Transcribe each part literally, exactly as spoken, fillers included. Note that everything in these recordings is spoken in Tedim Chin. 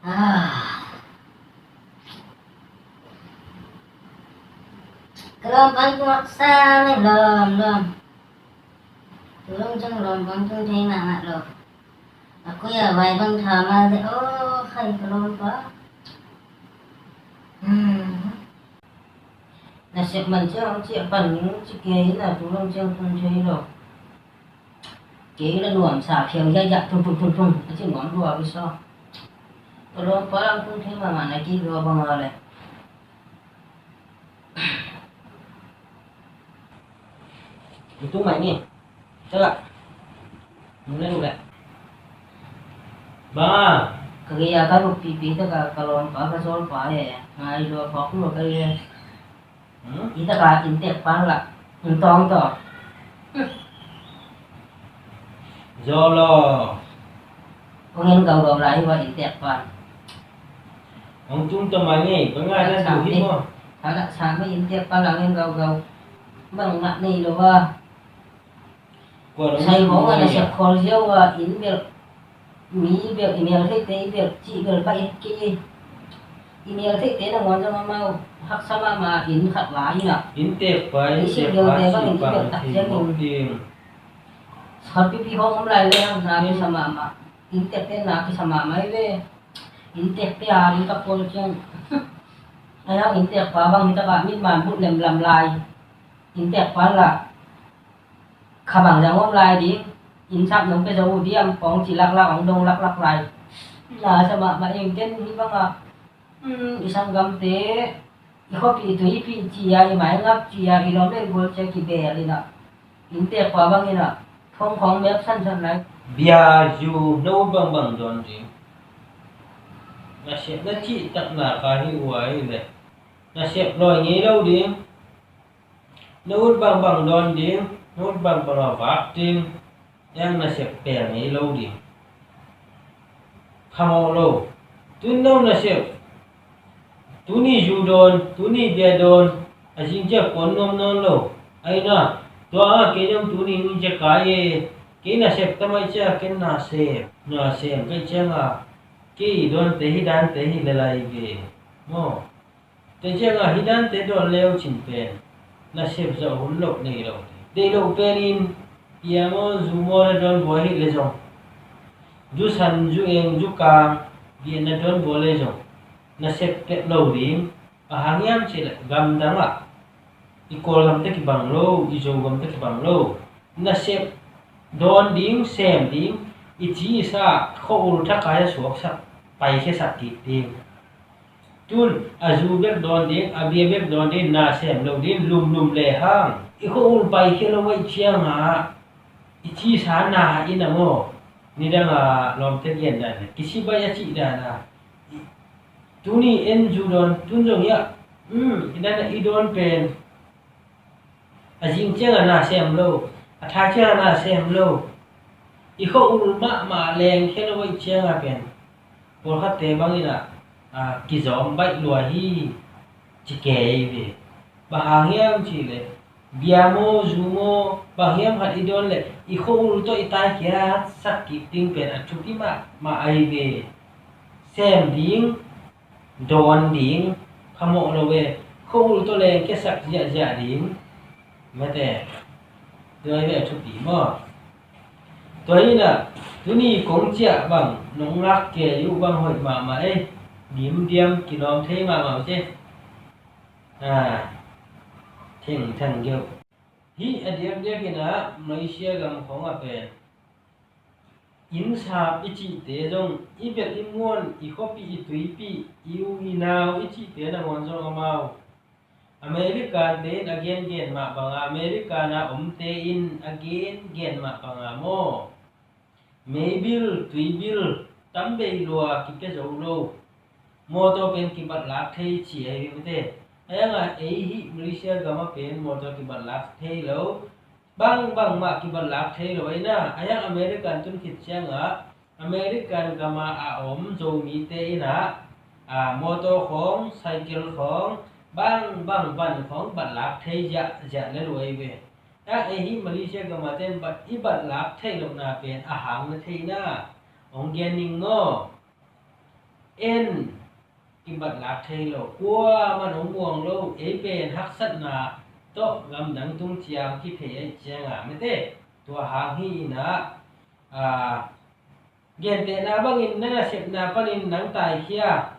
Ah. Ka lawm pan kong haksa mah lawm lawm. Tu lawm ciang lawm pan kong thei mahmah lo. A koi a vai bang tha mah le aw khai ka lawm pa. Hmm. Nasep man ciang ci a pan ci kei na tu lawm ciang kong thei lo. Kei la nuamsa phiau hiahiah thung thung thung thung a ci nuam lua hi saw. Ka lawm pa lam thung thei mahmah na kei lua bang a le. Tung mai ni. Tala. Nung le nung le. Bang a. Ka gei a ka ruk pipi ta ka ka lawm pa ka zawl pa e. Ngai lua phawk lua ka e. Hmm? Ita ka inntek pan la. Ntawng tawh. Zaw law. Kong en gaugau lai hi va inntek pan. Hong tung tawh mai ngei, ka ngai na duh hi maw? Thalak sa mah inntek pan la kong en gaugau. Bang mah nei lo va. Sai hong a nasep khawl ziau a inn belh, mi belh, i mel theihte i belh, cih belh ka et kei. I mel theihte nangawn zong amau haksa mahmah inn khat lai in ah. Inntek pa, inntek pa, i sih bangin i belh tak ciangin. Khat pipi hong om lai le hang na kisa mahmah. Inntekte na kisa mahmah hi ve. Inntekte a ri ka pawl ciang. Ai hang inntek pa bang hi tak ah mit man buh lemlam lai. Inntek pa la. Kha bang zang om lai ding, inn sap nong pia zo uh diam, kong ci laklak, hong dong laklak lai. Na sa mahmah ing ken hi bang a, um, i sanggamte, i khuapih i tuipih ci a, i maingap ci a, i lawm le i gual ci a kibel in ah. Inntek pa bang in ah, thong khong mep sansan lai. Bia zu na ut bangbang dawn ding. Nasep na cih takna ka hi uh a hi le. Nasep lawi ngei lo ding. Na ut bangbang dawn ding, na ut bangbang a vak ding, eng nasep pel ngei lo ding. Khamawh lo. Tun no nasep. Tuni zu dawn, tuni bia dawn, a zing ciah kuan nuam nawn lo. Aina, tua a kei dam tuni ning cia kai e, kei nasep tamai cia ken nasep, nasep kai cianga, kei dawnte hi dante hi lelai ve. Maw. Tua ciangah hih dante dawn leu cin pen nasep zawh hun loh nei lo. Deih loh penin pia maw zu maw na dawn buai hih le zong, zu san, zu eng, zu kang, biahna dawn buai le zong nasep pek lo ding. A hang hiam cih leh gamdangah i Kawlgam teh kibang lo, i Zogam teh kibang lo. Nasep dawn ding, sem ding, i ci i sa, khua ul thakai a suaksak, paikhiasak kik ding. Tun a zu bek dawn ding, a bia bek dawn ding, na sem lo ding, lumlum le hang. I khua ul paikhia lo aih ciangah i ci sa na in a maw? Nidang a lawmte gen dan, kisi bai a cih dan a. Tuni en zu dawn, tun zong hiah, um, i dan a i dawn pen. A zing ciangah na sem lo, a tha ciangah na sem lo. I khua ul mahmah lengkhia lo aih ciangah pen pawlkhatte bangin ah, a, kizawm baih lua hi ci kei ve. Bang hang hiam cih leh bia maw zu maw bang hiam khat i dawn leh i khua ul tawh i taikhiatsak kik ding pen a thupi mahmah ahi ve. Sem ding, dawn ding, khamawh lo ve. Khua ul tawh lengkhiasak ziahziah ding. Mate, tua hi ve a thupi maw? Tua hi inah tuni kong ciah bang nong lak kei uh bang hoih mahmah ei. Dim diam kilawm thei mahmah uh ce. A, thengthang geuh. Hih a diakdiak inah Malaysia gam khong a pen inn sap i cihte zong, i belh i muan, i khuapih i tuipih, i u i nau i cihte nangawn zong amau American te in a gengen mah banga, American a omte in a gengen mah banga maw? Meibil, tuibil tam bei lua kipia zo lo. Mawtaw pen kibat lak thei ci ahi ve mate. Ahi hangah ei hih Malaysia gam ah pen mawtaw kibat lak thei lo. Bang bangmah kibat lak thei lo ahi na. Ahi hang American tun khit ciangah American gam ah a om Zomite inah, a, mawtaw khawng, cycle khawng, bang bang van khawng bat lak thei ziahziah lel uh ahi ve. A, ei hih Malaysia gam ah ten bat, i bat lak theih lohna pen a hang na thei na. Hong gen ning maw? En kibat lak thei lo, kuaman hong muang lo, ei pen haksatna tawh gamdang tung ciang kiphei aih cianga mete, tua hang hi inah, a, gentehna bangin na nasepna panin nang taikhia,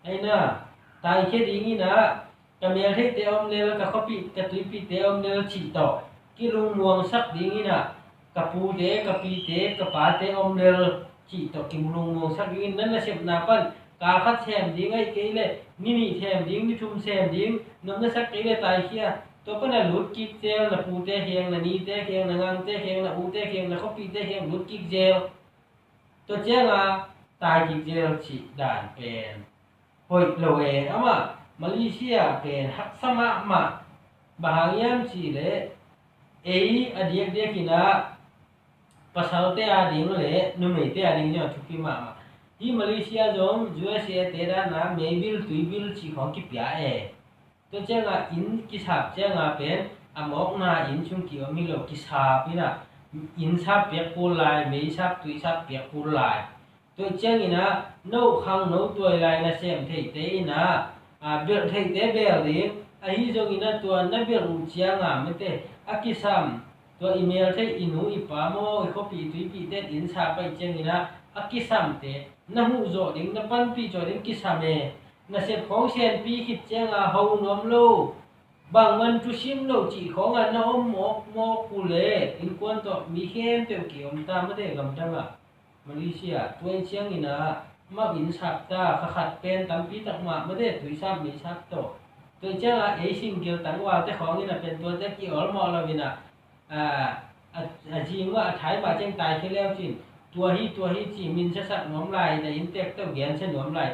aina, taikhia dinginah, ka meltheite om lel, ka khuapih, ka tuipihte om lel cih tawh kilungmuangsak dinginah, ka pute, ka pite, ka pate om lel cih tawh kilungmuangsak dingin, na nasepna pan kal khat sem ding aih kei leh ni nih sem ding, ni thum sem ding, nop na sak kei leh taikhia. Tua pana lut kik zel, na pute kheng, na nite kheng, na ngangte kheng, na ute kheng, na khuapihte kheng lut kik zel. Tua cianga tai kik zel cih dan pen hoih lo e. Amah Malaysia pen haksa mahmah. Bang hang hiam cihleh, ei a diakdiakinah pasalte a ding le numeite a ding zong a thupi mahmah. Hi Malaysia zong U S A te dana meibil tuibil cih khawng kipia e. Tua cianga inn kisap cianga pen a mawkna inn sung kiom hi lo, kisap inah, inn sap piak kul lai, mei sap, tui sap piak kul lai. Tua cianginah no khang no tuai lai nasem theite inah, a, belh theite bel ding, ahi zonginah tua na belh uh cianga mete a kisam, tua i mel thei i nu i pa maw, i khuapih tuipihte inn sap aih cianginah a kisamte na huhzawh ding, na panpih zawh ding kisam e. Nasep khawng senpi khit cianga ho nuam lo, bangman thusim lo cih khawngah na om mawkmawk uh le innkuan tawh mi khempeuh kiom ta mate gamdangah. Malaysia tua cianginah mah inn sap ta, kha khat pen tampi tak mah mate, tuisap meisap tawh. Tua ciangah ei single tangvalte khawngin a pen tuate kiawlmawh loinah, a, a, a zing mah a thai mah ciang taikhia leu cin, tua hi tua hi ci minsasak nuam lai, na inntek tawh gensia nuam lai.